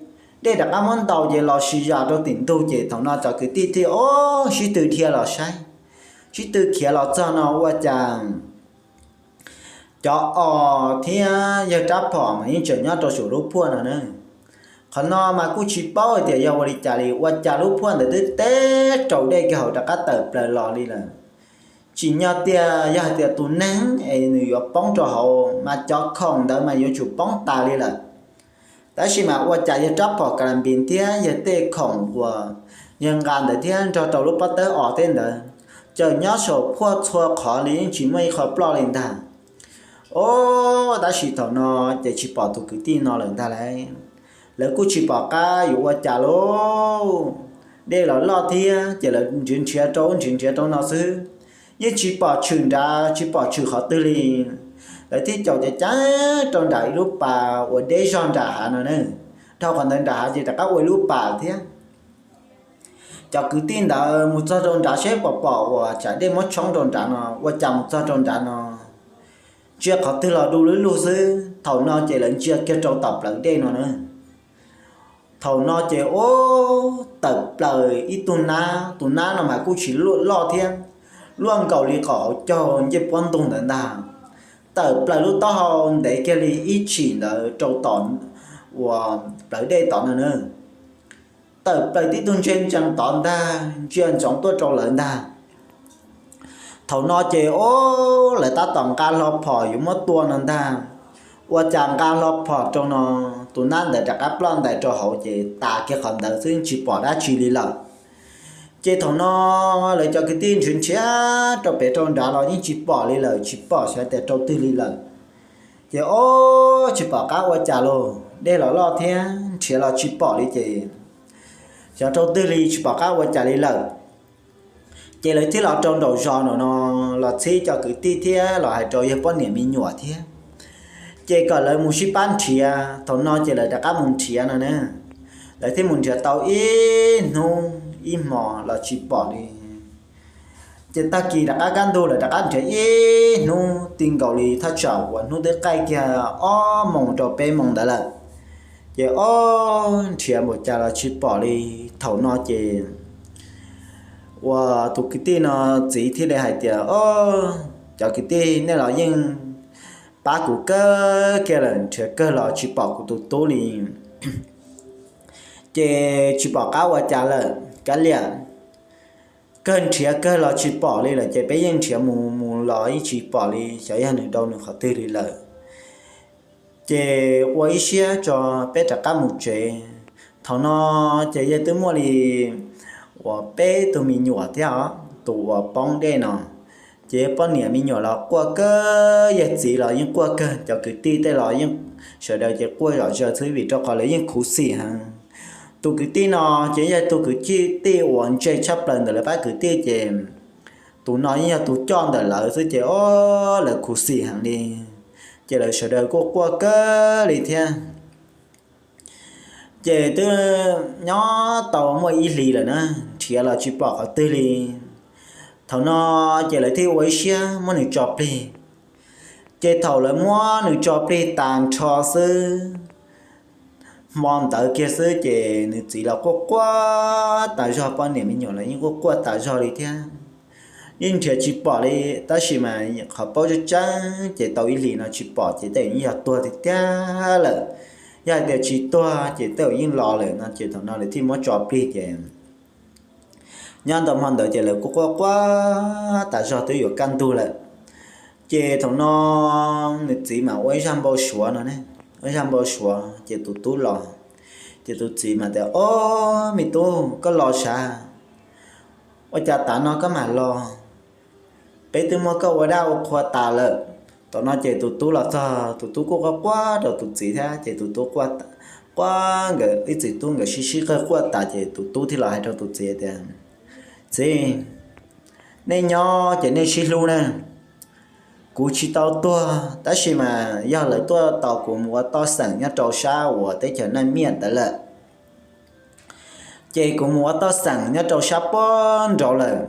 Dej rov qab muab ntaus ces los si zam rau tim ntug ces thaum no cov kwv tij thiaj o sib tw dhia los saib. Sib tw khiav los txog no ua cas cov os thiab yawg rab phom mas yeej tseem nyob rau saum lub phuaj no na. Qhov no mas kuj tsis paub hais tias yog ua li cas li ua cas lub phuaj ntawd twb teb raus dej kiag hauv rov qab tawm plaws los li lawm. Tsim nyog tias yog hais tias tus neeg es nws yuav poob rau hauv mas cov khoom ntawd mas yuav tsum poob tas li lawm. Tab sis mas ua cas yawg rab phom ka la npis thiab yawg tej khoom uas yawg nqa ntawd thiab nrog rau lub pob tawb os tej ntawd, cawm nyob saum phuaj txhua qhov li yeej tsis muaj ib qho ploj li ntag. Os, tab sis thaum no ces tsis pom tus kwv tij no lawm ntag lauj. Lawv kuj tsis pom qab yuav ua cas lauj. Dej los loj thiab ces lawv nrhiav nrhiav rau ub nrhiav nrhiav rau no xwb, yeej tsis pom tshwm nrad tsis pom tshwm qhov twg li. Lawv thiaj caum ceev ceev rau nram ib lub pas uas deb zog nram hav no na. Dhau qhov ntawd nram hav ces rov qab ua ib lub pas thiab. Cov kwv tij ntawd mus txog rau nrad seb pom pom uas tsam dej muab tshoob rau nrad no, ua cas mus txog rau nrad no ntsia qhov twg los du lub lug xwb. Thaum no ces lawv ntsia kiag rau tom plawv dej no na. Thaum no ces ub, tawm plaws ib tug nab, tus nab no mas kuj tsis loj thiab, luaj nkaus li qhov hauv caug ncej puab ntug ntawd ntag. Tawm plaws lub taub hau ntev kiag li ib tshim ntawd rau tom uas plawv dej tod no na. Tawm plaws tib tug ntseg ntsees tod ntag, ntsia ntsoov tuaj rau lawv ntag. Thaum no ces ub, lawv tab tom nqa hlo phom yuav muab tua no ntag. Ua cas nqa hlo phom rau no, tus nab ntawd rov qab ploj ntais rau hauv ces tas kiag qhov ntawd xwb tsis pom dab tsi li lawm. Ces thaum no lawv cov kwv tij nrhiav nrhiav rau pem rau nrad los yeej tsis pom li lawm, tsis pom xyov tias rau twg li lawm. Ces ub, tsis pom qab ua cas lauj, dej los loj thiab nrhiav los tsis pom li ces xyov rau twg li tsis pom qab ua cas li lawm. Ces lawv thiaj los rau nraum zos no no, los txhib cov kwv tij thiab los hais rau yawg poj niam me nyuam thiab, ces kom lawv mus sib pab nrhiav. Thaum no ces lawv rov qab mus nrhiav no na. Lawv thiaj mus nrhiav tau ib hnub ib hmo los tsis pom li. Ces tag kis rov qab kaj ntug lawv rov qab nrhiav ib hnub ti nkaus li thaj tsam uas hnub twb qaij kiag ob moos rau peb moos ntawd lawm. Ces ob, nrhiav npaum cas los tsis pom li. Thaum no ces uas tus kwv tij no txiv thiaj li hais tias, Os, cov kwv tij, nej los yeej pab kuv kawg kiag lawm, nrhiav kawg los tsis pom kuv tus tub li. Ces tsis pom qab ua cas lawm, kav liam, kawg nrhiav kawg los tsis pom li lawm ces peb yeej nrhiav mus mus los yeej tsis pom li, xyov yog nws rau nws qhov twg li lawm. Ces ua ib siab tso, peb rov qab mus tsev. Thaum no ces yawg twb muaj li uas peb tug me nyuam thiab os, tus uas poob dej no. Ces yawg poj niam me nyuam los quaj kawg, yawg txiv los yeej quaj kawg, cov kwv tij tej los yeej, sawv daws ces quaj zom zaws xwb vim rau qhov lawv yeej khuv xim heev. Tus kwv tij no ces yog tus kwv tij uas ntse tshaj plaws ntawm lawv pab kwv tij ces tus no yeej yog tus coj ntawm lawv xwb ces ob, lawv khuv xim heev li. Ces lawv sawv daws kuj quaj kawg li thiab. Ces twb nyob tau muaj ib hlis lawm na, nrhiav los tsis pom qhov twg li. Thaum no ces lawv thiaj ua ib siab muab nws tso plig. Ces thaum lawv muab nws tso plig tas nrho xwb, hmo ntawd kiag xwb ces nws txiv los quaj quaj tas zog, poj niam me nyuam los yeej quaj quaj tas zog li thiab. Yeej nrhiav tsis pom li, tab sis mas qhov paub tseeb tseeb ces tau ib hlis no tsis pom ces tej zaum yeej yog tuag tiag tiag lawm. Yog hais tias tsis tuag ces tej zaum yeej los lawm no ces thaum no lawv thiaj muab tso plig ces nyob ntawm hmo ntawd ces lawv kuj quaj quaj tas zog twb yuav kaj ntug lawm. Ces thaum no nws txiv mas ua ib zaj npau suav no, ua ib zaj npau suav ces tus tub los, ces tus txiv mas tias, Ob, me tub, koj los sav? Ua cas tav no koj mam los? Peb twb muab koj ua dab ua qhua tas lawm. Thaum no ces tus tub los txog, tus tub kuj quaj quaj rau tus txiv thiab ces tus tub quaj nkawd ib txiv tub nkawd sib sib qawg quaj tas ces tus tub thiaj los hais rau tus txiv tias, Txiv, nej nyob ces nej sib hlub na. Kuv tsis tau tuag tab sis mas yog lawv tuaj tos kuv mus ua toj xeem nyob rau sab uas teb chaws Naj Miaj ntawd lawm. Ces kuv mus ua toj xeem nyob rau sab puag nraud lawm.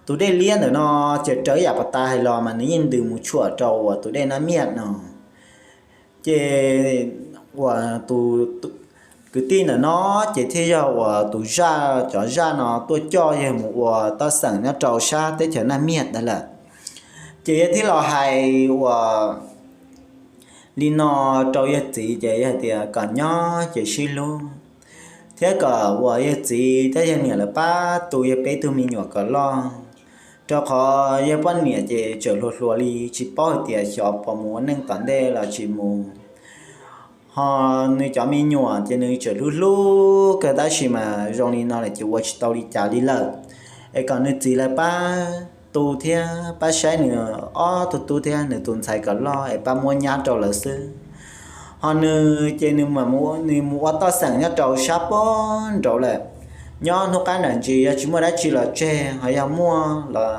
Tus dej liab ntawm no ces raws yam pas tas hais los mas nws yeej ntws mus tshuam rau uas tus dej Naj Miaj no. Ces uas tus kwv tij ntawm no ces thiaj yog uas tus zaj, cov zaj no tuaj coj yawg mus ua toj xeem nyob rau sab teb chaws Naj Miaj ntawd lawm. Ces yawg thiaj los hais uas li no rau yawg txiv ces yawg hais tias kom nyob ces sib hlub, thiab kom uas yawg txiv thiab yawg niam lawv pab tu yawg peb tug me nyuam kom loj, rau qhov yawg poj niam ces tseem hluas hluas li tsis paub hais tias xyov puas mus ua neej tom ntej los tsis mus. Ho nws cov me nyuam ces nws tseem hlub hlub kawg tab sis mas zoo li no lawm ces ua tsis tau li cas li lawm. Es kom nws txiv lawv pab tu thiab pab saib nws ob tug tub thiab nws tus ntxhais kom loj es pab muab nyab rau lawv xwb. Ho nws ces nws mus ua toj xeem nyob rau sab pem nraud lawm. Nyob hnub qab nram ntsis yog tsis muaj dab tsi los tseg, ho yog muaj los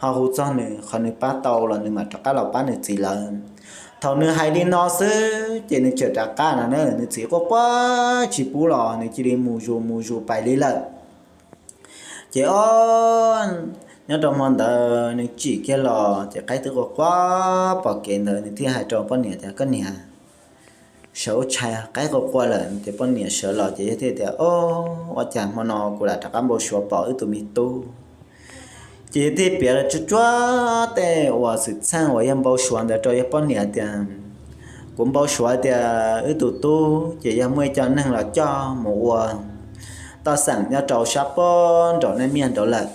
ho hu txog nws, qhov nws pab tau los nws mam rov qab los pab nws txiv lawv. Thaum nws hais li no xwb ces nws tseem rov qab no na, nws txiv quaj quaj tsis pub los nws cia li mus zus mus zus pais li lawm. Ces ob, nyob rau hmo ntawd nws tsim kiag los ces qaib twb quaj quaj pom kev ntawd, nws thiaj hais rau poj niam tias, Koj niam, sawv ua tshais, qaib quaj quaj lawm. Ces poj niam sawv los ces yog thiaj tias, Ob, ua cas hmo no kuv lam rov qab npau suav pom wb tus me tub? Ces yog thiaj piav tsuag tsuag tej uas xwm txheej uas yog npau suav ntawd rau yog poj niam tias, Kuv npau suav tias wb tus tub ces yog muaj ib co neeg los coj mus ua toj xeem nyob rau sab pem nraum naj miaj nraud lawm,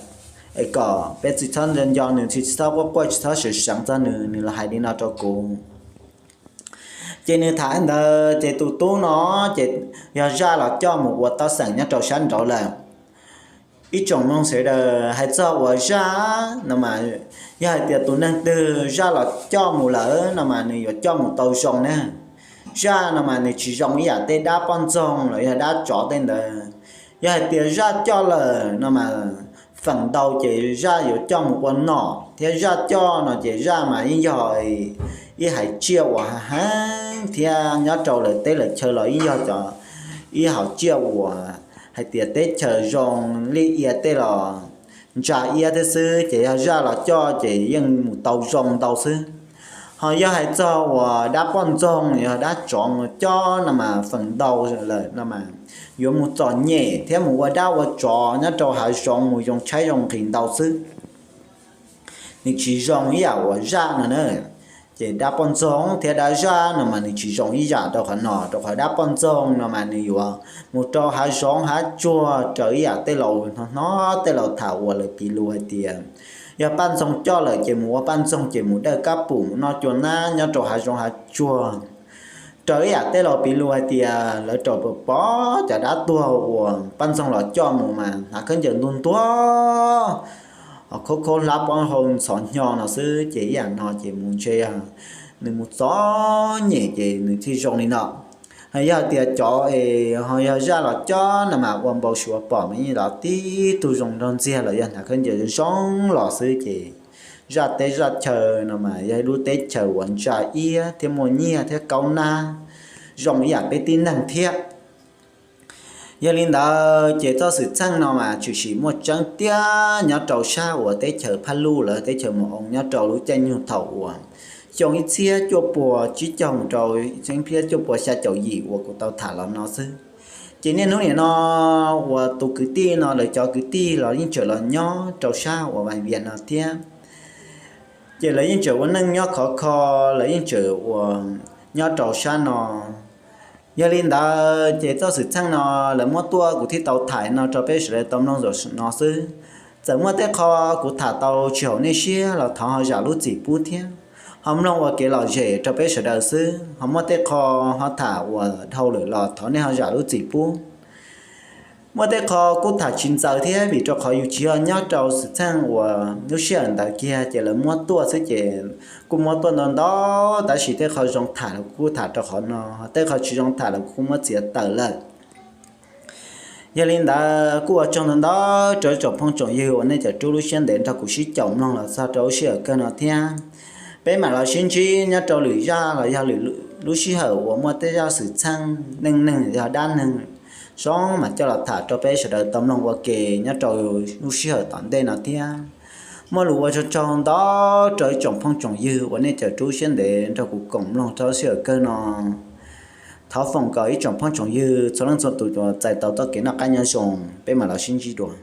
es kom peb tsis txhob nco nws, tsis txhob quaj quaj, tsis txhob seev seev txog nws, nws los hais li no rau kuv. Ces nws tham ntawd ces tus tub no ces yog zaj los coj mus ua toj xeem nyob rau sab nraud lawm. Ib tsoom mloog sawv daws, hais txog uas zaj no mas, yog hais tias tus neeg twg zaj los coj mus lawm no mas nws yuav coj mus tau zoo na. Zaj no mas nws tsis zoo ib yam tej dab poj ntxoog los yog dab tsov tej ntawd. Yog hais tias zaj coj lawm no mas feem ntau ces zaj yuav coj mus ua nom, thiab zaj coj no ces zaj mas yeej yog ib haiv tsiaj uas heev thiab nyob rau lawv teb lawv chaw los yeej yog cov ib haiv tsiaj uas hais tias teb chaws zoo li ia tej los ntsa iab thiab xwb, ces yog zaj los coj ces yeej mus tau zoo ntau xwb. Ho yog hais txog uas dab poj ntxoog yog dab tsov coj no mas feem ntau lawm no mas yuav mus txom nyem thiab mus ua dab ua tsov nyob rau hav zoov mus yoo tshaib zoo nqhis ntau xwb. Nws tsis zoo ib yam uas zaj no na. Ces dab poj ntxoog thiab dab zaj no mas nws tsis zoo ib yam rau qhov no, rau qhov dab poj ntxoog no mas nws yuav mus rau hav zoov hav tsuag raws ib yam tej laus hnov hnov tej laus tham uas lawv piv lus hais tias yog poj ntxoog coj lawm ces mus ua poj ntxoog ces mus dawj kab pum mus noj cua nab nyob rau hav zoov hav tsuag. Raws ib yam tej laus piv lus hais tias lawv rau pom cov dab tuag uas poj ntxoog los coj mus mas hnav khaub ncaws ntuag ntuag, ho khaub khaub hlab pob hau ntxhov hnyo no xwb, ces ib yam no ces mus ntshe nws mus txom nyem ces nws thiaj zoo li no. Ho yog tias cov es ho yog zaj los coj no mas ua npau suav pom mas yeej los tib tug zoo nraug ntxiag los yog hnav khaub ncaws zoo los xwb ces zaj teb zaj chaw no mas yog ib lub teb chaws uas ntsa iab thiab muaj nyiaj thiab kaub nab zoo ib yam peb tib neeg thiab. Yog li ntawd ces txoj xwm txheej no mas tshwm sim muaj tseeb tiag nyob rau sab uas teb chaws Phaj Luj lawm teb chaws Mus Oo nyob rau lub caij nyoog thaum uas xyoo ib txhiab cuaj puas tsib caug mus rau ib txhiab cuaj puas xya caum yim uas kuv tau tham los no xwb. Ces niaj hnub nim no uas tus kwv tij no lawv cov kwv tij los yeej tseem los nyob rau sab uas Vas Vias no thiab. Ces lawv yeej tseem ua neej nyob khov kho, lawv yeej tseem uas nyob rau sab no. Yog li ntawd ces txoj xwm txheej no lawv muab tuaj kuv thiaj tau tham no rau peb sawv daws tau mloog zaum no xwb. Txawm muaj tej qho kuv tham tau tsis haum nej siab los thov ho zam lub txim pub thiab. Ho mloog ua kev lom zem rau peb sawv daws xwb, ho muaj tej qho ho tham uas dhau lawm los thov nej ho zam lub txim pub. Muaj tej qho kuj tham tsis ntxaws thiab vim rau qhov yus tsis yog nyob rau xwm txheej uas lub sij hawm ntawd kiag ces lawv muab tuaj xwb ces kuj muab tuaj ntau ntau, tab sis tej qho zoo tham los kuv kuj tham rau qhov no, tej qho tsis zoo tham los kuv kuj muab txiav tawm lawm. Yog li ntawd kuj ua tsaug ntau ntau rau ib tsoom phooj tsoom ywg uas nej cov rub lub siab ntev nrog kuv sib caum mloog los txog rau lub sij hawm kawg no thiab. Peb mam los sib ntsib nyob rau lwm zaj los yog lwm lub sij hawm uas muaj tej zaj xwm txheej neej neeg yog dab neeg zoo mam coj los tham rau peb sawv daws tau mloog ua ke nyob rau lub sij hawm tom ntej no thiab. Muaj lus ua tsaug tsaug ntau rau ib tsoom phooj tsoom ywg uas nej cov rub siab ntev nrog kuv koom mloog rau lub sij hawm kawg no. Thov foom kom ib tsoom phooj tsoom ywg txhua leej txhua tus txais tau txoj kev noj qab nyob zoo, peb mam los sib ntsib dua.